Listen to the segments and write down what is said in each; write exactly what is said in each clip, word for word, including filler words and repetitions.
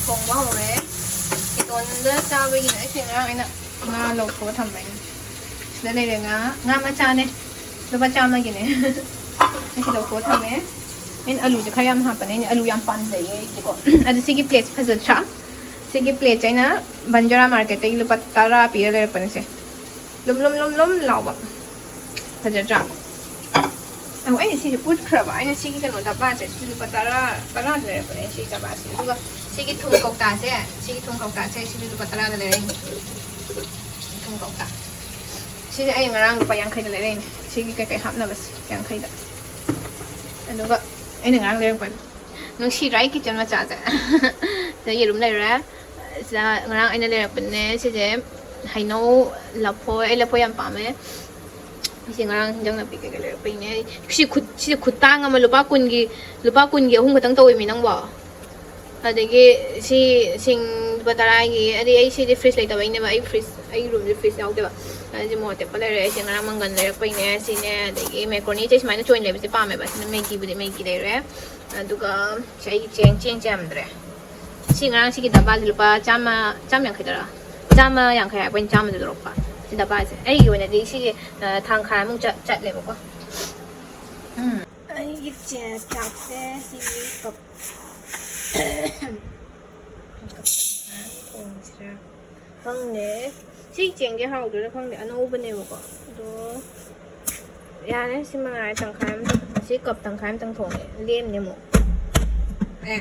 ꯊꯣꯡꯕ ꯍꯧꯔꯦ꯫ ꯏꯇꯣꯟꯗ ꯆꯥꯕꯒꯤꯅꯦ꯫ ꯑꯩꯁꯦ ꯉꯔꯥꯡ ꯑꯩꯅ ꯉꯥ ꯂꯧꯊꯣꯛꯑ ꯊꯝꯕꯩꯅꯦ꯫ ꯁꯤꯗ ꯂꯩꯔꯦ ꯉꯥ꯫ ꯉꯥ ꯃꯆꯥꯅꯦ꯫ ꯂꯨꯄꯥ ꯆꯥꯝꯃꯒꯤꯅꯦ꯫ ꯑꯩꯁꯦ ꯂꯧꯊꯣꯛꯑ ꯊꯝꯃꯦ꯫ ꯑꯩꯅ ꯑꯂꯨꯁꯦ ꯈꯔ ꯌꯥꯝ ꯍꯥꯞꯄꯅꯦ꯫ ꯑꯩꯅ ꯑꯂꯨ ꯌꯥꯝ ꯄꯥꯝꯖꯩꯌꯦ ꯑꯩꯗꯤꯀꯣ꯫ ꯑꯗꯣ ꯁꯤꯒꯤ ꯄ꯭ꯂꯦꯠꯁꯦ ꯐꯖꯗ꯭ꯔꯥ? ꯁꯤꯒꯤ ꯄ꯭ꯂꯦꯠꯁꯦ ꯑꯩꯅ ꯕꯟꯖꯥꯔꯥ ꯃꯥꯔꯀꯦꯠꯇꯒꯤ ꯂꯨꯄꯥ ꯇꯔꯥ ꯄꯤꯔ ꯂꯩꯔꯛꯄꯅꯦ ꯁꯦ꯫ ꯂꯨꯝ ꯂꯨꯝ ꯂꯨꯝ ꯂꯨꯝ ꯂꯥꯎꯕ꯫ ꯐꯖꯗ꯭ꯔꯥ? ꯑꯣ, ꯑꯩꯅ ꯁꯤꯁꯦ ꯄꯨꯠꯈ꯭ꯔꯕ꯫ ꯑꯩꯅ ꯁꯤꯒꯤ ꯀꯩꯅꯣ ꯗꯕꯥꯁꯦ ꯁꯤ ꯂꯨꯄꯥ ꯇꯔꯥ, ꯇꯔꯥꯗ ꯂꯩꯔꯛꯄꯅꯦ ꯁꯤ ꯗꯕꯥꯁꯦ꯫ ꯑꯗꯨꯒ ꯁꯤꯒꯤ ꯊꯨꯝ ꯀꯧꯇꯥꯁꯦ, ꯁꯤꯒꯤ ꯊꯨꯝ ꯀꯧꯇꯥꯁꯦ ꯁꯤꯁꯨ ꯂꯨꯄꯥ ꯇꯔꯥꯗ ꯂꯩꯔꯛꯏꯅꯦ꯫ ꯊꯨꯝ ꯀꯧꯇꯥ꯫ ꯁꯤꯁꯦ ꯑꯩ ꯉꯔꯥꯡ ꯂꯨꯄꯥ ꯌꯥꯡꯈꯩꯗ ꯂꯩꯔꯛꯏꯅꯦ꯫ ꯁꯤꯒꯤ ꯀꯩꯀꯩ ꯍꯥꯞꯅꯕꯁꯦ ꯌꯥꯡꯈꯩꯗ꯫ ꯑꯗꯨꯒ ꯑꯩꯅ ꯉꯔꯥꯡ ꯂꯩꯔꯛꯄꯅꯦ꯫ ꯅꯨꯡꯁꯤꯗ꯭ꯔꯥ ꯑꯩ ꯀꯤꯠꯆꯟ ꯃꯆꯥꯁꯦ? ꯁꯤꯗ ꯌꯦꯔꯨꯝ ꯂꯩꯔꯦ꯫ ꯁꯤꯗ ꯉꯔꯥꯡ ꯑꯩꯅ ꯂꯩꯔꯛꯄꯅꯦ꯫ ꯁꯤꯁꯦ ꯍꯩꯅꯧ, ꯂꯐꯣꯏ, ꯑꯩ ꯂꯐꯣꯏ ꯌꯥꯝ ꯄꯥꯝꯃꯦ꯫ ꯁꯤ ꯉꯔꯥꯡ ꯍꯤꯟꯖꯥꯡ ꯅꯥꯄꯤ ꯀꯩꯀꯩ ꯂꯩꯔꯛꯄꯩꯅꯦ꯫ ꯁꯤ ꯈꯨꯠ-, ꯁꯤꯁꯦ ꯈꯨꯠꯇꯥꯡ ꯑꯃ, ꯂꯨꯄꯥ ꯀꯨꯟꯒꯤ, ꯂꯨꯄꯥ ꯀꯨꯟꯒꯤ ꯑꯍꯨꯝ ꯈꯛꯇꯪ ꯇꯧꯋꯦꯃꯤ ꯅꯪꯕꯣ꯫ ꯑꯗꯒꯤ ꯁꯤ ꯁꯤꯡ ꯂꯨꯄꯥ ꯇꯔꯥꯒꯤ, ꯑꯗꯩ ꯑꯩ ꯁꯤꯗꯤ ꯐ꯭ꯔꯤꯖ ꯂꯩꯇꯕꯩꯅꯦꯕ, ꯑꯩ ꯐ꯭ꯔꯤꯖ, ꯑꯩ ꯔꯨꯝꯁꯦ ꯐ꯭ꯔꯤꯖ ꯌꯥꯎꯗꯦꯕ꯫ ꯑꯗꯩ ꯁꯤ ꯃꯣꯔꯣꯛ ꯑꯇꯦꯛꯄ ꯂꯩꯔꯦ, ꯑꯩꯁꯦ ꯉꯔꯥꯡ ꯃꯪꯒꯟ ꯂꯩꯔꯛꯄꯩꯅꯦ, ꯁꯤꯅꯦ, ꯑꯗꯒꯤ ꯃꯦꯀ꯭ꯔꯣꯅꯤꯁꯦ ꯁꯨꯃꯥꯏꯅ ꯆꯣꯏꯅ ꯂꯩꯕꯁꯦ ꯄꯥꯝꯃꯦꯕ꯫ ꯁꯤꯅ ꯃꯦꯒꯤꯕꯨꯗꯤ ꯃꯦꯒꯤ ꯂꯩꯔꯦ꯫ ꯑꯗꯨꯒ ꯁꯤ ꯑꯩꯒꯤ ꯆꯦꯡ, ꯆꯦꯡ ꯆꯥꯃꯗ꯭ꯔꯦ꯫ ꯁꯤ ꯉꯔꯥꯡ ꯁꯤꯒꯤ ꯗꯕꯥꯁꯦ ꯂꯨꯄꯥ ꯆꯥꯝꯃ, ꯆꯥꯝꯃ ꯌꯥꯡꯈꯩꯗꯔꯥ? ꯆꯥꯝꯃ ꯌꯥꯡꯈꯩ ꯍꯥꯏꯕ ꯑꯩꯅ ꯆꯥꯝꯃꯗ ꯂꯧꯔꯛꯄ꯫ ꯁꯤ ꯗꯕꯥꯁꯦ ꯑꯩꯒꯤ ꯑꯣꯏꯅꯗꯤ ꯁꯤꯁꯦ, ꯑ, ꯊꯥꯡꯈꯥꯏꯃꯨꯛ ꯆꯠ-, ꯆꯠꯂꯦꯕꯀꯣ꯫ ꯎꯝ꯫ ꯑꯩꯒꯤ ꯆꯦ-, ꯆꯥꯛꯁꯦ ꯁꯤꯒꯤ ꯀꯞ ꯊꯣꯡꯁꯤꯔꯥ ꯈꯪꯗꯦ꯫ ꯁꯤ ꯆꯦꯡꯁꯦ ꯍꯥꯎꯗꯣꯏꯔꯥ ꯈꯪꯗꯦ, ꯑꯅꯧꯕꯅꯦꯕꯀꯣ꯫ ꯑꯗꯣ ꯌꯥꯔꯦ, ꯁꯤ ꯃꯉꯥꯏꯔꯦ, ꯇꯪꯈꯥꯏ ꯑꯃ, ꯁꯤ ꯀꯞ ꯇꯪꯈꯥꯏ ꯑꯃꯇꯪ ꯊꯣꯡꯉꯦ, ꯂꯦꯝꯅꯦ ꯑꯃꯨꯛ꯫ ꯑꯦ꯫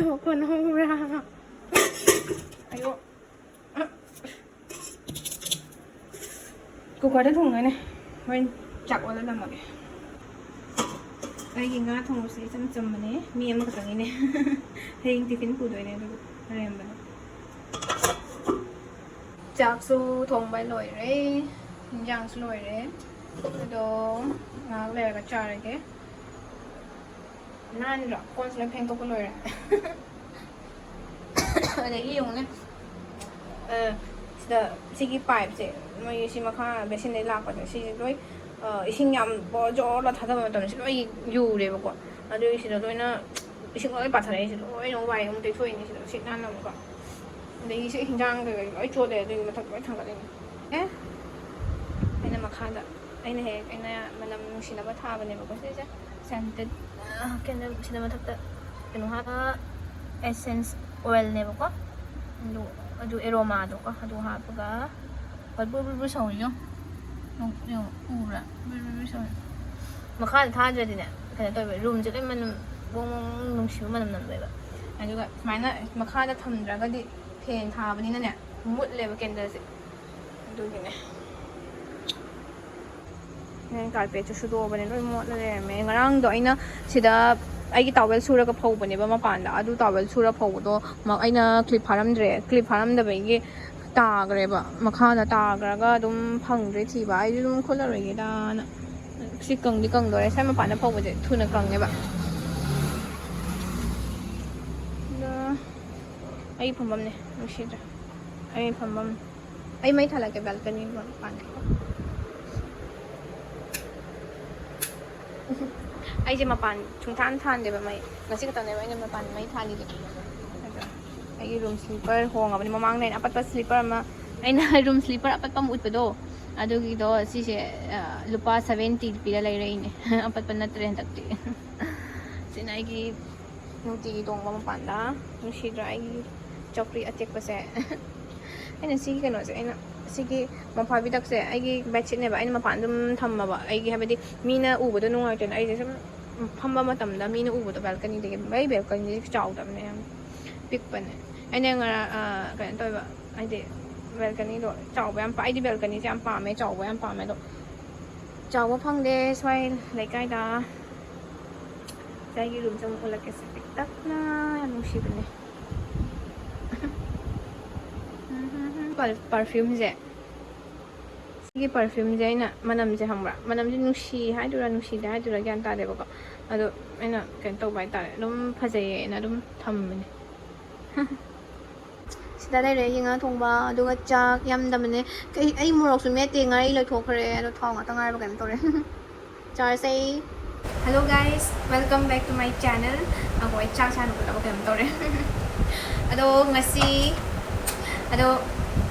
ꯃꯈꯣꯟ ꯍꯧꯕ꯭ꯔꯥ? ꯑꯌꯣ꯫ ꯀꯨꯀꯔꯗ ꯊꯣꯡꯗꯣꯏꯅꯦ꯫ ꯍꯣꯔꯦꯟ ꯆꯥꯛ ꯑꯣꯜꯂꯝꯃꯒꯦ꯫ ꯑꯩꯒꯤ ꯉꯥ ꯊꯣꯡꯕꯁꯦ ꯏꯆꯝ ꯆꯝꯕꯅꯦ, ꯃꯤ ꯑꯃꯈꯛꯇꯪꯒꯤꯅꯦ꯫ ꯍꯌꯦꯡ ꯇꯤꯐꯤꯟ ꯄꯨꯗꯣꯏꯅꯦ, ꯑꯗꯨꯒ ꯑꯔꯦꯝꯕꯅꯦ꯫ ꯆꯥꯛꯁꯨ ꯊꯣꯡꯕ ꯂꯣꯏꯔꯦ, ꯏꯟꯖꯥꯡꯁꯨ ꯂꯣꯏꯔꯦ꯫ ꯑꯗꯣ ꯉꯥꯏꯍꯥꯛ ꯂꯩꯔꯒ ꯆꯥꯔꯒꯦ꯫ ꯅꯥꯟꯗ꯭ꯔꯣ? ꯀꯣꯟꯁꯨ ꯂꯣꯏ ꯐꯦꯡꯗꯣꯛꯄ ꯂꯣꯏꯔꯦ꯫ ꯑꯗꯒꯤ ꯌꯦꯡꯉꯨꯅꯦ, ꯑ, ꯁꯤꯗ ꯁꯤꯒꯤ ꯄꯥꯏꯞꯁꯦ, ꯃꯣꯏꯒꯤ ꯁꯤ ꯃꯈꯥ ꯕꯦꯁꯤꯟꯗꯩ ꯂꯥꯛꯄꯁꯦ, ꯁꯤꯁꯦ ꯂꯣꯏ, ꯑ, ꯏꯁꯤꯡ ꯌꯥꯝ ꯕꯣꯔꯣ ꯖꯣꯔꯣ ꯊꯥꯗꯕ ꯃꯇꯝꯗ ꯁꯤ ꯂꯣꯏ ꯌꯨꯔꯦꯕꯀꯣ꯫ ꯑꯗꯨꯒꯤ ꯁꯤꯗ ꯂꯣꯏꯅ ꯏꯁꯤꯡ ꯂꯣꯏ ꯄꯥꯊꯔꯛꯑꯦ꯫ ꯁꯤꯗ ꯂꯣꯏꯅ ꯋꯥꯏ ꯑꯃꯨꯛ ꯇꯩꯊꯣꯛꯏꯅꯦ꯫ ꯁꯤꯗ ꯁꯤꯠ ꯅꯥꯟꯅꯕꯀꯣ꯫ ꯑꯗꯒꯤ ꯁꯤ ꯍꯤꯟꯖꯥꯡ ꯀꯩꯀꯩ ꯂꯣꯏ ꯆꯣꯠꯂꯦ꯫ ꯑꯗꯨꯒꯤ ꯃꯊꯛꯇ ꯂꯣꯏ ꯊꯥꯡꯒꯠꯂꯤꯅꯦ꯫ ꯑꯦ ꯑꯩꯅ ꯃꯈꯥꯗ ꯑꯩꯅ ꯍꯦꯛ ꯑꯩꯅ ꯃꯅꯝ ꯅꯨꯡꯁꯤꯅꯕ ꯊꯥꯕꯅꯦꯕꯀꯣ ꯁꯤꯁꯦ꯫ ꯁꯦꯟꯇꯦꯠ ꯀꯦꯟꯗꯜ꯫ ꯁꯤꯗ ꯃꯊꯛꯇ ꯀꯩꯅꯣ ꯍꯥꯞꯄ essence oilꯅꯦꯕꯀꯣ꯫ ꯑꯗꯨ ꯑꯗꯨ aromaꯗꯣꯀꯣ ꯑꯗꯨ ꯍꯥꯞꯄꯒ ꯍꯣꯏ ꯕꯨꯔ ꯕꯨꯔ ꯕꯨꯔ ꯁꯧꯔꯤꯌꯣ꯫ ꯎꯕ꯭ꯔꯥ? ꯕꯨꯔ ꯕꯨꯔ ꯕꯨꯔ ꯁꯧꯔꯤ꯫ ꯃꯈꯥꯗ ꯊꯥꯗ꯭ꯔꯗꯤꯅꯦ ꯀꯩꯅꯣ ꯇꯧꯋꯦ꯫ Roomꯁꯦ ꯂꯣꯏ ꯃꯅꯝ ꯕꯣꯡ ꯕꯣꯡ ꯅꯨꯡꯁꯤꯕ ꯃꯅꯝ ꯅꯝꯃꯦꯕ꯫ ꯑꯗꯨꯒ ꯁꯨꯃꯥꯏꯅ ꯃꯈꯥꯗ ꯊꯝꯗ꯭ꯔꯒꯗꯤ fan ꯊꯥꯕꯅꯤꯅꯅꯦ ꯃꯨꯠꯂꯦꯕ candleꯁꯦ꯫ ꯑꯗꯨꯒꯤꯅꯦ꯫ ꯅꯪ carpetꯁꯨ ꯁꯨꯗꯣꯛꯑꯕꯅꯦ ꯂꯣꯏ ꯃꯣꯠꯂ ꯂꯩꯔꯝꯃꯦ꯫ ꯉꯔꯥꯡꯗꯣ ꯑꯩꯅ ꯁꯤꯗ ꯑꯩꯒꯤ towel ꯁꯨꯔꯒ ꯐꯧꯕꯅꯦꯕ ꯃꯄꯥꯟꯗ꯫ ꯑꯗꯨ towel ꯁꯨꯔ ꯐꯧꯕꯗꯣ ꯑꯩꯅ clip ꯐꯥꯔꯝꯗ꯭ꯔꯦ꯫ Clip ꯐꯥꯔꯝꯗꯕꯒꯤ ꯇꯥꯈ꯭ꯔꯦꯕ꯫ ꯃꯈꯥꯗ ꯇꯥꯈ꯭ꯔꯒ ꯑꯗꯨꯝ ꯐꯪꯗ꯭ꯔꯦ ꯊꯤꯕ꯫ ꯑꯩꯁꯨ ꯑꯗꯨꯝ ꯈꯨꯠꯂꯔꯣꯏꯒꯦꯗꯥꯅ꯫ ꯁꯤ ꯀꯪꯗꯤ ꯀꯪꯗꯣꯔꯦ꯫ ꯁ꯭ꯋꯥꯏ ꯃꯄꯥꯟꯗ ꯐꯧꯕꯁꯦ ꯊꯨꯅ ꯀꯪꯉꯦꯕ꯫ ꯑꯗꯣ ꯑꯩ ꯐꯝꯐꯝꯅꯦ꯫ ꯅꯨꯡꯁꯤꯗ꯭ꯔꯥ? ꯑꯩ ꯐꯝꯐꯝ꯫ ꯑꯩ ꯃꯩ ꯊꯥꯜꯂꯛꯀꯦ balcony ꯃꯄꯥꯟꯗ꯫ ꯑꯩꯁꯦ ꯃꯄꯥꯟ ꯁꯨꯡꯊꯥꯟ ꯊꯥꯟꯗꯦꯕ ꯃꯩ꯫ ꯉꯁꯤ ꯈꯛꯇꯅꯦꯕ ꯑꯩꯅ ꯃꯄꯥꯟ ꯃꯩ ꯊꯥꯜꯂꯤꯁꯦ꯫ ꯑꯗꯣ ꯑꯩꯒꯤ room slipper ꯍꯣꯡꯉꯕꯅꯤ꯫ ꯃꯃꯥꯡꯗ ꯑꯩꯅ ꯑꯄꯠꯄ slipper ꯑꯃ, ꯑꯩꯅ room slipper ꯑꯄꯠꯄ ꯑꯃ ꯎꯠꯄꯗꯣ, ꯑꯗꯨꯒꯤꯗꯣ ꯁꯤꯁꯦ ꯂꯨꯄꯥ seventy ꯄꯤꯔ ꯂꯩꯔꯛꯏꯅꯦ꯫ ꯑꯄꯠꯄ ꯅꯠꯇ꯭ꯔꯦ ꯍꯟꯗꯛꯇꯤ꯫ ꯁꯤꯅ ꯑꯩꯒꯤ ꯅꯨꯡꯇꯤꯒꯤ ꯇꯣꯡꯕ ꯃꯄꯥꯟꯗ꯫ ꯅꯨꯡꯁꯤꯗ꯭ꯔꯥ ꯑꯩꯒꯤ ꯆꯧꯀ꯭ꯔꯤ ꯑꯇꯦꯛꯄꯁꯦ? ꯑꯩꯅ ꯁꯤꯒꯤ ꯀꯩꯅꯣꯁꯦ ꯑꯩꯅ ꯁꯤꯒꯤ ꯃꯣꯝꯄꯥꯛ ꯐꯤꯗꯛꯁꯦ ꯑꯩꯒꯤ bedsheetꯅꯦꯕ꯫ ꯑꯩꯅ ꯃꯄꯥꯟꯗ ꯑꯗꯨꯝ ꯊꯝꯃꯕ꯫ ꯑꯩꯒꯤ ꯍꯥꯏꯕꯗꯤ ꯃꯤꯅ ꯎꯕꯗꯣ ꯅꯨꯡꯉꯥꯏꯇꯦꯅ꯫ ꯑꯩꯁꯦ ꯁꯨꯝ ꯐꯝꯕ ꯃꯇꯝꯗ ꯃꯤꯅ ꯎꯕꯗꯣ balconyꯗꯒꯤ꯫ ꯑꯩ balconyꯁꯦ ꯆꯥꯎꯗꯕꯅꯦ, ꯌꯥꯝ ꯄꯤꯛꯄꯅꯦ꯫ ꯑꯩꯅ ꯉꯔꯥꯡ ꯀꯩꯅꯣ ꯇꯧꯋꯦꯕ, ꯍꯥꯏꯗꯤ balconyꯗꯣ ꯆꯥꯎꯕ ꯌꯥꯝ ꯄꯥ-, ꯑꯩꯗꯤ balconyꯁꯦ ꯌꯥꯝ ꯄꯥꯝꯃꯦ, ꯆꯥꯎꯕ ꯌꯥꯝ ꯄꯥꯝꯃꯦ꯫ ꯑꯗꯣ ꯆꯥꯎꯕ ꯐꯪꯗꯦ ꯁ꯭ꯋꯥꯏ ꯂꯩꯀꯥꯏꯗ꯫ ꯁ꯭ꯋꯥꯏꯒꯤ roomꯁꯦ ꯑꯃꯨꯛ ꯎꯠꯂꯛꯀꯦꯁꯦ꯫ ꯄꯤꯛꯇꯛꯅ ꯌꯥꯝ ꯅꯨꯡꯁꯤꯕꯅꯦ꯫ Perfumeꯁꯦ, ꯁꯤꯒꯤ perfumeꯁꯦ ꯑꯩꯅ ꯃꯅꯝꯁꯦ ꯈꯪꯕ꯭ꯔꯥ? ꯃꯅꯝꯁꯦ ꯅꯨꯡꯁꯤ ꯍꯥꯏꯗꯣꯏꯔꯥ ꯅꯨꯡꯁꯤꯗꯦ ꯍꯥꯏꯗꯣꯏꯔꯥ ꯒ꯭ꯌꯥꯟ ꯇꯥꯗꯦꯕꯀꯣ꯫ ꯑꯗꯣ ꯑꯩꯅ ꯀꯩꯅꯣ ꯇꯧꯕ ꯍꯥꯏꯇꯥꯔꯦ, ꯑꯗꯨꯝ ꯐꯖꯩꯌꯦꯅ ꯑꯗꯨꯝ ꯊꯝꯕꯅꯦ꯫ ꯁꯤꯗ ꯂꯩꯔꯦ ꯑꯩꯒꯤ ꯉꯥ ꯊꯣꯡꯕ, ꯑꯗꯨꯒ ꯆꯥꯛ ꯌꯥꯝꯗꯕꯅꯦ꯫ ꯀꯩ, ꯑꯩ ꯃꯣꯔꯣꯛꯁꯨ ꯃꯦꯠꯇꯦ, ꯉꯥꯔꯤ ꯂꯣꯏꯊꯣꯛꯈ꯭ꯔꯦ, ꯑꯗꯣ ꯊꯥꯎ ꯉꯥꯛꯇ ꯉꯥꯏꯔꯕ ꯀꯩꯅꯣ ꯇꯧꯔꯦ꯫ ꯆꯥꯔꯁꯦ꯫ Hello guys, welcome back to my channel. ꯑꯩꯈꯣꯏ ꯆꯥꯛ ꯆꯥꯅꯕ ꯄꯨꯜꯂꯞ ꯀꯩꯅꯣꯝ ꯇꯧꯔꯦ꯫ ꯑꯗꯣ ꯉꯁꯤ ꯑꯗꯣ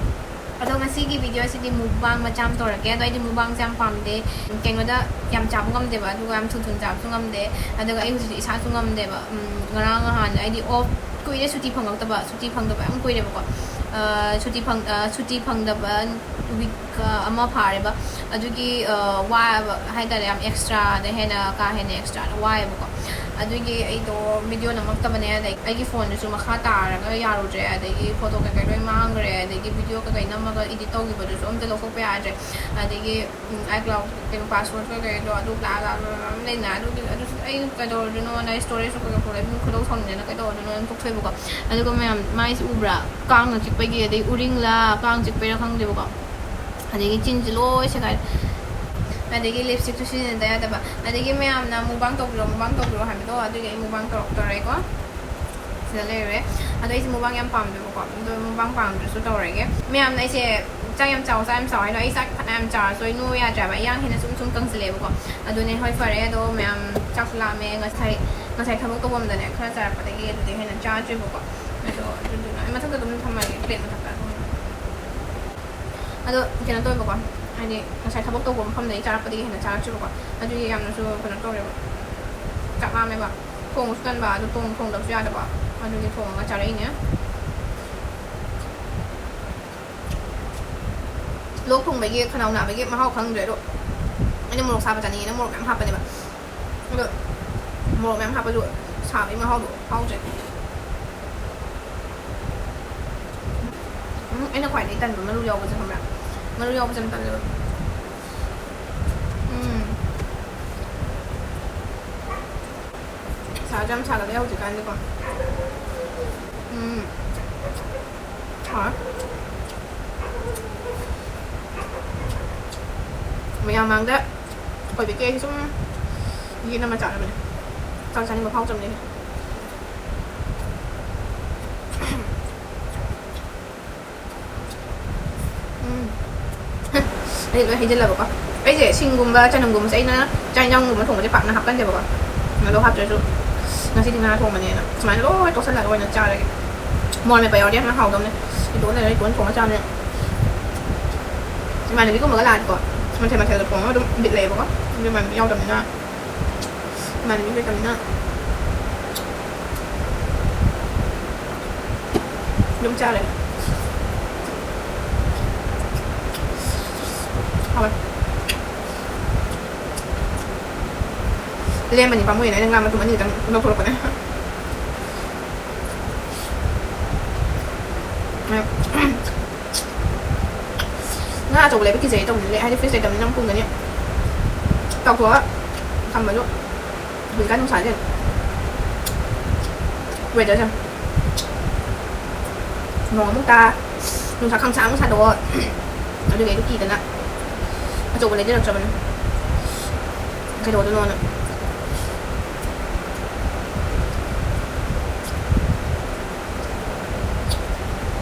ꯑꯗꯣ ꯉꯁꯤꯒꯤ ꯚꯤꯗꯤꯑꯣꯁꯤꯗꯤ ꯃꯨꯛꯕꯥꯡ ꯃꯆꯥ ꯑꯃ ꯇꯧꯔꯛꯀꯦ꯫ ꯑꯗꯣ ꯑꯩꯗꯤ ꯃꯨꯛꯕꯥꯡꯁꯦ ꯌꯥꯝ ꯄꯥꯝꯗꯦ꯫ ꯀꯩꯅꯣꯗ ꯌꯥꯝ ꯆꯥꯕ ꯉꯝꯗꯦꯕ, ꯑꯗꯨꯒ ꯌꯥꯝ ꯊꯨ ꯊꯨꯅ ꯆꯥꯕꯁꯨ ꯉꯝꯗꯦ꯫ ꯑꯗꯨꯒ ꯑꯩ ꯍꯧꯖꯤꯛꯇꯤ ꯏꯁꯥꯁꯨ ꯉꯝꯗꯦꯕ꯫ ꯎꯝ, ꯉꯔꯥꯡ ꯅꯍꯥꯟ ꯑꯩꯗꯤ ꯑꯣꯐ ꯀꯨꯏꯔꯦ ꯁꯨꯇꯤ ꯐꯪꯉꯛꯇꯕ꯫ ꯁꯨꯇꯤ ꯐꯪꯗꯕ ꯌꯥꯝ ꯀꯨꯏꯔꯦꯕꯀꯣ꯫ ꯑ, ꯁꯨꯇꯤ ꯐꯪ-, ꯑ, ꯁꯨꯇꯤ ꯐꯪꯗꯕ ꯋꯤꯛ ꯑꯃ ꯐꯥꯔꯦꯕ꯫ ꯑꯗꯨꯒꯤ, ꯑ, ꯋꯥꯕ ꯍꯥꯏꯇꯥꯔꯦ, ꯌꯥꯝ ꯑꯦꯛꯁꯇ꯭ꯔꯥꯗ ꯍꯦꯟꯅ ꯀꯥ ꯍꯦꯟꯅ ꯑꯦꯛꯁꯇ꯭ꯔꯥꯗ ꯋꯥꯏꯑꯦꯕꯀꯣ꯫ ꯑꯗꯨꯒꯤ ꯑꯩꯗꯣ ꯚꯤꯗꯤꯑꯣ ꯅꯝꯃꯛꯇꯕꯅꯦ꯫ ꯑꯗꯩ ꯑꯩꯒꯤ ꯐꯣꯟꯗꯨꯁꯨ ꯃꯈꯥ ꯇꯥꯔꯒ ꯌꯥꯔꯨꯗ꯭ꯔꯦ, ꯑꯗꯒꯤ ꯐꯣꯇꯣ ꯀꯩꯀꯩ ꯂꯣꯏ ꯃꯥꯡꯈ꯭ꯔꯦ, ꯑꯗꯒꯤ ꯚꯤꯗꯤꯑꯣ ꯀꯩꯀꯩ ꯅꯝꯃꯒ ꯏꯗꯤꯠ ꯇꯧꯈꯤꯕꯗꯨꯁꯨ ꯑꯝꯇ ꯂꯧꯊꯣꯛꯄ ꯌꯥꯗ꯭ꯔꯦ꯫ ꯑꯗꯒꯤ, ꯎꯝ, iCloud ꯀꯩꯅꯣ ꯄꯥꯁꯋꯥꯔꯗ ꯀꯩꯀꯩꯗꯣ ꯑꯗꯨ ꯕ꯭ꯂꯥ ꯕ꯭ꯂꯥ ꯕ꯭ꯂꯥ ꯃꯌꯥꯝ ꯂꯩꯅ, ꯑꯗꯨꯒꯤ ꯑꯗꯨꯁꯨ ꯑꯩ ꯀꯩꯗꯧꯔꯨꯗꯣꯏꯅꯣꯅ ꯁ꯭ꯇꯣꯔꯦꯖꯁꯨ ꯀꯩꯀꯩ ꯄꯨꯔꯦ, ꯑꯗꯨꯝ ꯈꯣꯏꯗꯧ ꯁꯥꯎꯅꯤꯡꯗꯅ ꯀꯩꯗꯧꯔꯨꯗꯣꯏꯅꯣꯅ ꯂꯧꯊꯣꯛꯊꯣꯛꯑꯦꯕꯀꯣ꯫ ꯑꯗꯨꯒ ꯃꯌꯥꯝ ꯃꯥꯏꯁꯦ ꯎꯕ꯭ꯔꯥ? ꯀꯥꯡꯅ ꯆꯤꯛꯄꯒꯤ, ꯑꯗꯩ ꯎꯔꯤꯡꯂꯥ ꯀꯥꯡ ꯆꯤꯛꯄꯩꯔꯥ ꯈꯪꯗꯦꯕꯀꯣ꯫ ꯑꯗꯒꯤ ꯆꯤꯟꯁꯨ ꯂꯣꯏ ꯁꯦꯒꯥꯏꯔꯦ꯫ ꯑꯗꯒꯤ ꯂꯤꯞꯁꯇꯤꯛꯁꯨ ꯁꯤꯖꯤꯟꯅꯗ ꯌꯥꯗꯕ꯫ ꯑꯗꯒꯤ ꯃꯌꯥꯝꯅ ꯃꯨꯛꯕꯥꯡ ꯇꯧꯕꯤꯔꯣ, ꯃꯨꯛꯕꯥꯡ ꯇꯧꯕꯤꯔꯣ ꯍꯥꯏꯕꯗꯣ, ꯑꯗꯨꯒꯤ ꯑꯩ ꯃꯨꯛꯕꯥꯡ ꯇꯧꯔꯛꯇꯣꯔꯦꯀꯣ꯫ ꯁꯤꯗ ꯂꯩꯔꯦ꯫ ꯑꯗꯣ ꯑꯩꯁꯦ ꯃꯨꯛꯕꯥꯡ ꯌꯥꯝ ꯄꯥꯝꯃꯦꯕꯀꯣ꯫ ꯑꯗꯣ ꯃꯨꯛꯕꯥꯡ ꯄꯥꯝꯗ꯭ꯔꯁꯨ ꯇꯧꯔꯒꯦ꯫ ꯃꯌꯥꯝꯅ ꯑꯩꯁꯦ ꯆꯥꯛ ꯌꯥꯝ ꯆꯥꯎ, ꯆꯥꯛ ꯌꯥꯝ ꯆꯥꯎ ꯍꯥꯏꯗꯣ, ꯑꯩ ꯆꯥꯛ ꯐꯅꯌꯥꯝ ꯆꯥꯔꯁꯨ ꯑꯩ ꯅꯣꯏꯕ ꯌꯥꯗ꯭ꯔꯦꯕ꯫ ꯏꯌꯥꯡ ꯍꯦꯟꯅ ꯁꯨꯝ ꯁꯨꯝ ꯀꯪꯁꯤꯜꯂꯛꯑꯦꯕꯀꯣ꯫ ꯑꯗꯨꯅꯦ, ꯍꯣꯏ, ꯐꯔꯦ꯫ ꯑꯗꯣ ꯃꯌꯥꯝ ꯆꯥꯛꯁꯨ ꯂꯥꯝꯃꯦ꯫ ꯉꯁꯥꯏ, ꯉꯁꯥꯏ ꯊꯕꯛ ꯇꯧꯐꯝꯗꯅꯦ ꯈꯔ ꯆꯥꯔꯛꯄꯗꯒꯤ ꯑꯗꯨꯗꯩ ꯍꯦꯟꯅ ꯆꯥꯗ꯭ꯔꯤꯕꯀꯣ꯫ ꯑꯗꯣ ꯑꯗꯨꯗꯨꯅ ꯑꯩ ꯃꯊꯛꯇ ꯑꯗꯨꯝ ꯊꯝꯃꯒꯦ, ꯄ꯭ꯂꯦꯠ ꯃꯊꯛꯇ ꯑꯗꯨꯝ꯫ ꯑꯗꯣ ꯀꯩꯅꯣ ꯇꯧꯋꯦꯕꯀꯣ, ꯍꯥꯏꯗꯤ ꯉꯁꯥꯏ ꯊꯕꯛ ꯇꯧꯕ ꯃꯐꯝꯗꯒꯤ ꯆꯥꯔꯛꯄꯗꯒꯤ ꯍꯦꯟꯅ ꯆꯥꯔꯛꯇ꯭ꯔꯤꯕꯀꯣ꯫ ꯑꯗꯨꯒꯤ ꯌꯥꯝꯅꯁꯨ ꯀꯩꯅꯣ ꯇꯧꯔꯦꯕ, ꯆꯥꯛ ꯂꯥꯝꯃꯦꯕ꯫ ꯊꯣꯡꯕꯁꯨ ꯇꯟꯕ, ꯑꯗꯨ ꯊꯣꯡ-, ꯊꯣꯡꯗꯕꯁꯨ ꯌꯥꯗꯕ, ꯑꯗꯨꯒꯤ ꯊꯣꯡꯉꯒ ꯆꯥꯔꯛꯏꯅꯦ꯫ ꯂꯣꯛ ꯊꯨꯡꯕꯒꯤ, ꯈꯅꯥꯎ ꯅꯥꯕꯒꯤ ꯃꯍꯥꯎ ꯈꯪꯗ꯭ꯔꯦ꯫ ꯑꯗꯣ ꯑꯩꯅ ꯃꯣꯔꯣꯛ ꯁꯥꯕ ꯆꯥꯅꯤꯡꯉꯦꯅ ꯃꯣꯔꯣꯛ ꯃꯌꯥꯝ ꯍꯥꯞꯄꯅꯦꯕ꯫ ꯑꯗꯣ ꯃꯣꯔꯣꯛ ꯃꯌꯥꯝ ꯍꯥꯞꯄꯁꯨ ꯁꯥꯕꯒꯤ ꯃꯍꯥꯎꯗꯣ ꯐꯥꯎꯗ꯭ꯔꯦ꯫ ꯎꯝ, ꯑꯩꯅ ꯈ꯭ꯋꯥꯏꯗꯒꯤ ꯇꯟꯕ ꯃꯔꯨ ꯌꯥꯎꯕꯁꯦ ꯈꯪꯕ꯭ꯔꯥ? ꯃꯔꯨ ꯌꯥꯎꯕꯁꯦ ꯌꯥꯝ ꯇꯜꯂꯦꯕ꯫ ꯎꯝ꯫ ꯁꯥꯁꯨ ꯌꯥꯝ ꯁꯥꯒꯠꯂꯦ ꯍꯧꯖꯤꯛꯀꯥꯟꯗꯤꯀꯣ꯫ ꯎꯝ꯫ ꯍꯥꯎꯔꯦ꯫ ꯃꯌꯥꯝ ꯃꯥꯡꯗ ꯑꯩꯈꯣꯏ ꯕꯦꯀꯦ ꯑꯩꯁꯦ ꯁꯨꯝ ꯌꯦꯠ ꯑꯃ ꯆꯥꯔꯕꯅꯦ꯫ ꯆꯥꯛ ꯆꯥꯅꯤꯡꯕ ꯐꯥꯎꯗ꯭ꯔꯕꯅꯦ꯫ ꯎꯝ꯫ ꯑꯩ ꯂꯣꯏ ꯍꯩꯖꯤꯜꯂꯕꯀꯣ꯫ ꯑꯩꯁꯦ ꯁꯤꯡꯒꯨꯝꯕ, ꯆꯅꯝꯒꯨꯝꯕꯁꯦ ꯑꯩꯅ ꯆꯥꯛ ꯌꯦꯟꯁꯥꯡꯒꯨꯝꯕ ꯊꯣꯡꯕꯁꯦ ꯄꯥꯛꯅ ꯍꯥꯞꯀꯟꯗꯦꯕꯀꯣ꯫ ꯑꯗꯣ ꯍꯥꯞꯇ꯭ꯔꯁꯨ ꯉꯁꯤꯗꯤ ꯉꯥ ꯊꯣꯡꯕꯅꯦꯅ ꯁꯨꯃꯥꯏꯅ ꯂꯣꯏ ꯇꯣꯠꯁꯜꯂꯒ ꯑꯣꯏꯅ ꯆꯥꯔꯒꯦ꯫ ꯃꯣꯔꯣꯛ ꯃꯦꯠꯄ ꯌꯥꯎꯔꯗꯤ ꯌꯥꯝꯅ ꯍꯥꯎꯗꯧꯅꯦ꯫ ꯏꯇꯣꯟ ꯂꯩꯔ ꯏꯇꯣꯟ ꯊꯣꯡꯉ ꯆꯥꯕꯅꯦ꯫ ꯏꯃꯥꯟꯅꯕꯤꯒꯨꯝꯕꯒ ꯂꯥꯛꯑꯗꯤꯀꯣ ꯃꯊꯦꯜ ꯃꯊꯦꯜꯗꯣ ꯊꯣꯡꯉꯒ ꯑꯗꯨꯝ ꯕꯤꯠ ꯂꯩꯌꯦꯕꯀꯣ꯫ ꯑꯗꯨ ꯏꯃꯥꯟꯅꯕꯤ ꯌꯥꯎꯗꯕꯅꯤꯅ, ꯏꯃꯥꯟꯅꯕꯤ ꯂꯩꯇꯕꯅꯤꯅ ꯑꯗꯨꯝ ꯆꯥꯔꯦ꯫ ꯍꯥꯎꯋꯦ꯫ ꯂꯦꯝꯃꯅꯤ ꯄꯥꯝꯃꯨꯏꯅ ꯑꯩꯅ ꯉꯥ ꯃꯇꯨꯝ ꯑꯅꯤ ꯈꯛꯇꯪ ꯂꯧꯊꯣꯔꯛꯄꯅꯦ꯫ ꯉꯥ ꯑꯆꯧꯕ ꯂꯩꯕ ꯀꯤꯖꯩ ꯇꯧꯕꯅꯦ, ꯍꯥꯏꯗꯤ ꯐ꯭ꯔꯤꯖ ꯂꯩꯇꯕꯅꯤꯅ ꯑꯃꯨꯛ ꯄꯨꯝꯒꯅꯤ꯫ ꯇꯥꯎꯊꯣꯛꯑ ꯊꯝꯕꯗꯣ ꯍꯧꯖꯤꯛꯀꯥꯟ ꯅꯨꯡꯁꯥꯁꯦ ꯋꯦꯗꯔꯁꯦ ꯅꯣꯡ ꯑꯃꯨꯛ ꯇꯥ, ꯅꯨꯡꯁꯥ ꯈꯪꯁꯥ ꯑꯃꯨꯛ ꯁꯥꯗꯣꯛꯑꯣ꯫ ꯑꯗꯨꯒꯤ ꯑꯩꯗꯣ ꯀꯤꯗꯅ ꯑꯆꯧꯕ ꯂꯩꯖꯔꯛꯇ꯭ꯔꯕꯅꯦ꯫ ꯀꯩꯗꯧꯗꯣꯏꯅꯣꯅ꯫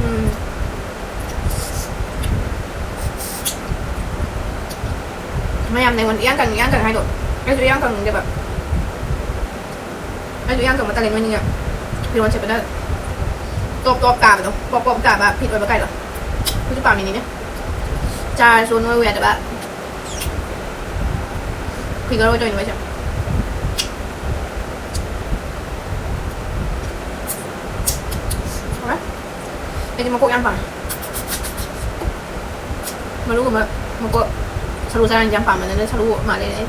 ꯎꯝ꯫ ꯃꯌꯥꯝꯅ ꯑꯩꯉꯣꯟꯗ ꯏꯌꯥꯡ ꯀꯪꯉꯤ, ꯏꯌꯥꯡ ꯀꯪꯉꯤ ꯍꯥꯏꯗꯣ, ꯑꯩꯁꯨ ꯏꯌꯥꯡ ꯀꯪꯅꯤꯡꯗꯦꯕ꯫ ꯑꯩꯁꯨ ꯏꯌꯥꯡ ꯀꯪꯕ ꯇꯜꯂꯦ, ꯅꯣꯏꯅꯤꯡꯉꯦ꯫ ꯐꯤꯔꯣꯜ ꯁꯦꯠꯄꯗ ꯇꯣꯞ ꯇꯣꯞ ꯇꯥꯕꯗꯣ, ꯄꯣꯞ ꯄꯣꯞ ꯇꯥꯕ, ꯐꯤꯠ ꯑꯣꯏꯕ ꯀꯥꯏꯗꯣ꯫ ꯑꯩꯁꯨ ꯄꯥꯝꯃꯤꯅꯤꯅꯦ꯫ ꯆꯥꯔꯁꯨ ꯅꯣꯏꯌꯨ ꯌꯥꯗꯕ꯫ ꯐꯤꯒꯔ ꯑꯣꯏꯗꯣꯏꯅꯦ ꯑꯩꯁꯦ꯫ ꯍꯥꯎꯔꯦ꯫ ꯑꯩꯗꯤ ꯃꯀꯣꯛ ꯌꯥꯝ ꯄꯥꯝꯃꯦ꯫ ꯃꯔꯨꯒꯨꯝꯕ, ꯃꯀꯣꯛ, ꯁꯔꯨ ꯆꯥꯔꯥꯡꯁꯦ ꯌꯥꯝ ꯄꯥꯝꯕꯅꯤꯅ ꯁꯔꯨ ꯃꯥꯜꯂꯦ ꯑꯩ꯫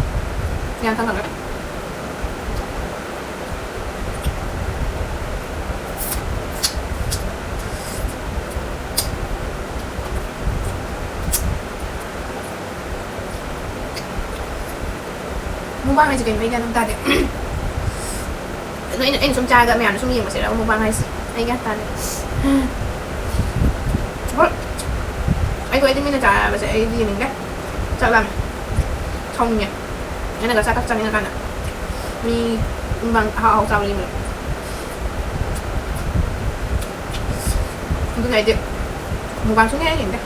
ꯌꯥꯝ ꯈꯪ ꯈꯪꯉꯦ꯫ ꯃꯨꯛꯕꯥꯡ ꯍꯥꯏꯁꯦ ꯀꯩꯅꯣ? ꯑꯩ ꯒ꯭ꯌꯥꯟ ꯑꯃ ꯇꯥꯗꯦ꯫ ꯑꯗꯣ ꯑꯩꯅ, ꯑꯩꯅ ꯁꯨꯝ ꯆꯥꯔꯒ ꯃꯌꯥꯝꯅ ꯁꯨꯝ ꯌꯦꯡꯕꯁꯤꯔꯕ ꯃꯨꯛꯕꯥꯡ ꯍꯥꯏꯁꯦ? ꯑꯩ ꯒ꯭ꯌꯥꯟ ꯇꯥꯗꯦ꯫ ꯍꯣꯏ, ꯑꯩꯗꯣ, ꯑꯩꯗꯤ ꯃꯤꯅ ꯆꯥꯕꯁꯦ ꯑꯩꯗꯤ ꯌꯦꯡꯅꯤꯡꯗꯦ꯫ ꯆꯥꯛ ꯂꯥꯝꯃꯦ꯫ ꯁꯥꯎꯅꯤꯡꯉꯦ꯫ ꯑꯩꯅꯒ ꯆꯥꯛ ꯆꯥꯅꯤꯡꯉꯀꯥꯟꯗ ꯃꯤ ꯃꯨꯛꯕꯥꯡ ꯑꯍꯥꯎ ꯑꯍꯥꯎ ꯆꯥꯕ ꯌꯦꯡꯕꯗꯣ꯫ ꯑꯗꯨꯅ ꯑꯩꯗꯤ ꯃꯨꯛꯕꯥꯡ ꯁꯨꯡꯌꯦꯡ ꯌꯦꯡꯗꯦ꯫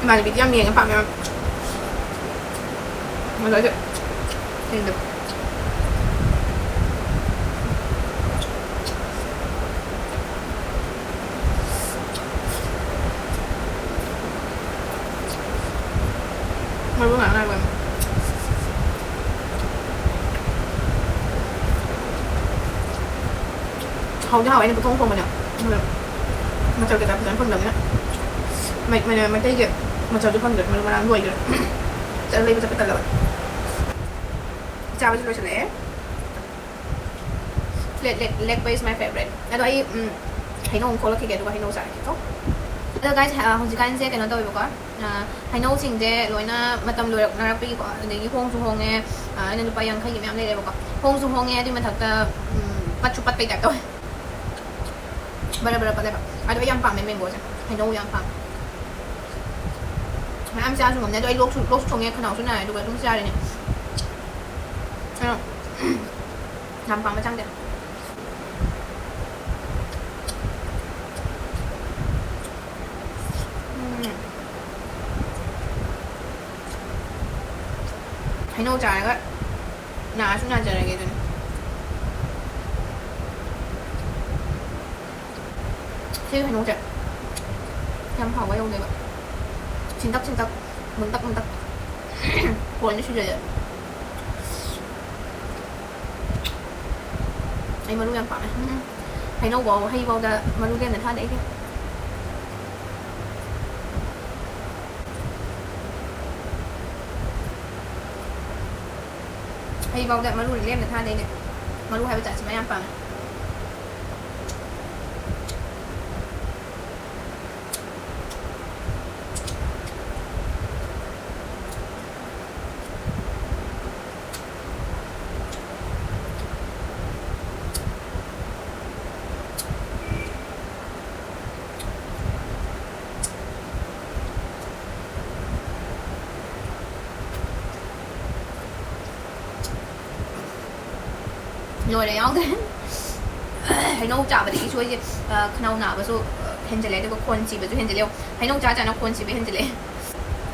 ꯏꯃꯥꯟꯅꯕꯤꯗꯤ ꯌꯥꯝ ꯌꯦꯡꯉꯦ, ꯄꯥꯝꯃꯦ ꯌꯥꯝ꯫ ꯉꯁꯥꯏꯗꯤ ꯊꯦꯡꯗꯦ꯫ ꯃꯔꯨ ꯉꯥꯛ ꯉꯥꯏꯕ꯫ ꯍꯥꯎꯗꯤ ꯍꯥꯎꯋꯦ, ꯑꯩꯅ ꯄꯨꯊꯣꯡ ꯊꯣꯡꯕꯅꯦ꯫ ꯑꯗꯨꯒ ꯃꯆꯜ ꯀꯩꯀꯥ ꯐꯖꯅ ꯐꯪꯗꯕꯅꯤꯅ꯫ ꯃꯩ-, ꯃꯩ-, ꯃꯩꯇꯩꯒꯤ ꯃꯆꯜꯁꯨ ꯐꯪꯗ꯭ꯔꯦ, ꯃꯔꯨ ꯃꯔꯥꯡ ꯂꯣꯏꯈ꯭ꯔꯦ꯫ ꯆꯠ-, ꯂꯩꯕ ꯆꯠꯄ ꯇꯜꯂꯕ꯫ ꯆꯥꯕꯁꯨ ꯂꯣꯏꯁꯤꯜꯂꯛꯑꯦ꯫ ꯂꯦꯛ-, ꯂꯦꯛ-, ꯂꯦꯛꯄ is my favorite꯫ ꯑꯗꯣ ꯑꯩ, ꯎꯝ, ꯍꯩꯅꯧ ꯑꯃꯨꯛ ꯈꯣꯛꯂꯛꯈꯤꯒꯦ, ꯑꯗꯨꯒ ꯍꯩꯅꯧ ꯆꯥꯔꯒꯦꯀꯣ꯫ ꯑꯗꯣ guys, ꯑ, ꯍꯧꯖꯤꯛꯀꯥꯟꯁꯦ ꯀꯩꯅꯣ ꯇꯧꯋꯦꯕꯀꯣ, ꯑ, ꯍꯩꯅꯧꯁꯤꯡꯁꯦ ꯂꯣꯏꯅ ꯃꯇꯝ ꯂꯣꯏꯔꯛꯅꯔꯛꯄꯒꯤꯀꯣ, ꯑꯗꯒꯤ ꯍꯣꯡꯁꯨ ꯍꯣꯡꯉꯦ, ꯑ, ꯑꯩꯅ ꯂꯨꯄꯥ ꯌꯥꯡꯈꯩꯒꯤ ꯃꯌꯥꯝ ꯂꯩꯔꯦꯕꯀꯣ꯫ ꯍꯣꯡꯁꯨ ꯍꯣꯡꯉꯦ, ꯑꯗꯨꯏ ꯃꯊꯛꯇ, ꯎꯝ, ꯄꯠꯁꯨ ꯄꯠꯄꯩ type ꯇꯧꯋꯦ꯫ ꯕꯔ ꯕꯔ ꯄꯠꯂꯦꯕ꯫ ꯑꯗꯣ ꯑꯩ ꯌꯥꯝ ꯄꯥꯝꯃꯦ mangoꯁꯦ, ꯍꯩꯅꯧ ꯌꯥꯝ ꯄꯥꯝꯃꯦ꯫ ꯃꯌꯥꯝ ꯆꯥꯁꯨ ꯉꯝꯗꯦ꯫ ꯑꯗꯣ ꯑꯩ ꯂꯣꯛꯁꯨ, ꯂꯣꯛꯁꯨ ꯊꯨꯡꯉꯦ, ꯈꯅꯥꯎꯁꯨ ꯅꯥꯏ, ꯑꯗꯨꯒ ꯑꯗꯨꯝ ꯆꯥꯔꯤꯅꯦ꯫ ꯑꯗꯣ ꯌꯥꯝ ꯄꯥꯝꯕ ꯆꯥꯡꯗ꯫ ꯎꯝ꯫ ꯍꯩꯅꯧ ꯆꯥꯔꯒ ꯅꯥꯁꯨ ꯅꯥꯖꯔꯒꯦ ꯑꯗꯨꯅꯤ꯫ ꯁꯤ ꯍꯩꯅꯧꯁꯦ ꯌꯥꯝ ꯍꯥꯎꯕ ꯌꯧꯗꯦꯕ꯫ ꯁꯤꯟꯇꯛ ꯁꯤꯟꯇꯛ, ꯃꯨꯟꯇꯛ ꯃꯨꯟꯇꯛ꯫ ꯐꯣꯟꯁꯦ ꯁꯤꯖꯜꯂꯦ꯫ ꯑꯩ ꯃꯔꯨ ꯌꯥꯝ ꯄꯥꯝꯃꯦ꯫ ꯎꯝ꯫ ꯍꯩꯅꯧꯐꯥꯎ, ꯍꯩꯐꯥꯎꯗ ꯃꯔꯨ ꯂꯦꯝꯅ ꯊꯥꯗꯦ ꯑꯩꯗꯤ꯫ ꯍꯩꯐꯥꯎꯗ ꯃꯔꯨ ꯂꯦꯝꯅ ꯊꯥꯗꯦ ꯑꯩꯗꯤ꯫ ꯃꯔꯨ ꯍꯥꯏꯕ ꯖꯥꯠꯁꯤꯃ ꯌꯥꯝ ꯄꯥꯝꯃꯦ꯫ ꯂꯣꯏꯔꯦ, ꯌꯥꯎꯗ꯭ꯔꯦ꯫ ꯍꯩꯅꯧ ꯆꯥꯕꯗꯒꯤ ꯁꯣꯏꯁꯦ, ꯑ, ꯈꯅꯥꯎ ꯅꯥꯕꯁꯨ, ꯑ, ꯍꯦꯟꯖꯜꯂꯦ, ꯑꯗꯨꯒ ꯈꯣꯟ ꯁꯤꯕꯁꯨ ꯍꯦꯟꯖꯜꯂꯦ꯫ ꯍꯩꯅꯧ ꯆꯥ ꯆꯥꯅ ꯈꯣꯟ ꯁꯤꯕ ꯍꯦꯟꯖꯜꯂꯦ꯫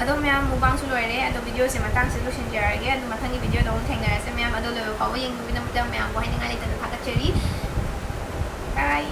ꯑꯗꯣ ꯃꯌꯥꯝ, ꯃꯨꯛꯕꯥꯡꯁꯨ ꯂꯣꯏꯔꯦ꯫ ꯑꯗꯣ ꯚꯤꯗꯤꯑꯣꯁꯦ ꯃꯇꯥꯡꯁꯤꯗ ꯂꯣꯏꯁꯤꯟꯖꯔꯒꯦ꯫ ꯑꯗꯣ ꯃꯊꯪꯒꯤ ꯚꯤꯗꯤꯑꯣꯗ ꯑꯃꯨꯛ ꯊꯦꯡꯅꯔꯁꯦ ꯃꯌꯥꯝ꯫ ꯑꯗꯣ ꯂꯣꯏꯕ ꯐꯥꯎꯕ ꯌꯦꯡꯕꯤꯕꯒꯤꯗꯃꯛꯇ ꯃꯌꯥꯝꯕꯨ ꯍꯥꯏꯅꯤꯡꯉꯥꯏ ꯂꯩꯇꯅ ꯊꯥꯒꯠꯆꯔꯤ꯫ Bye꯫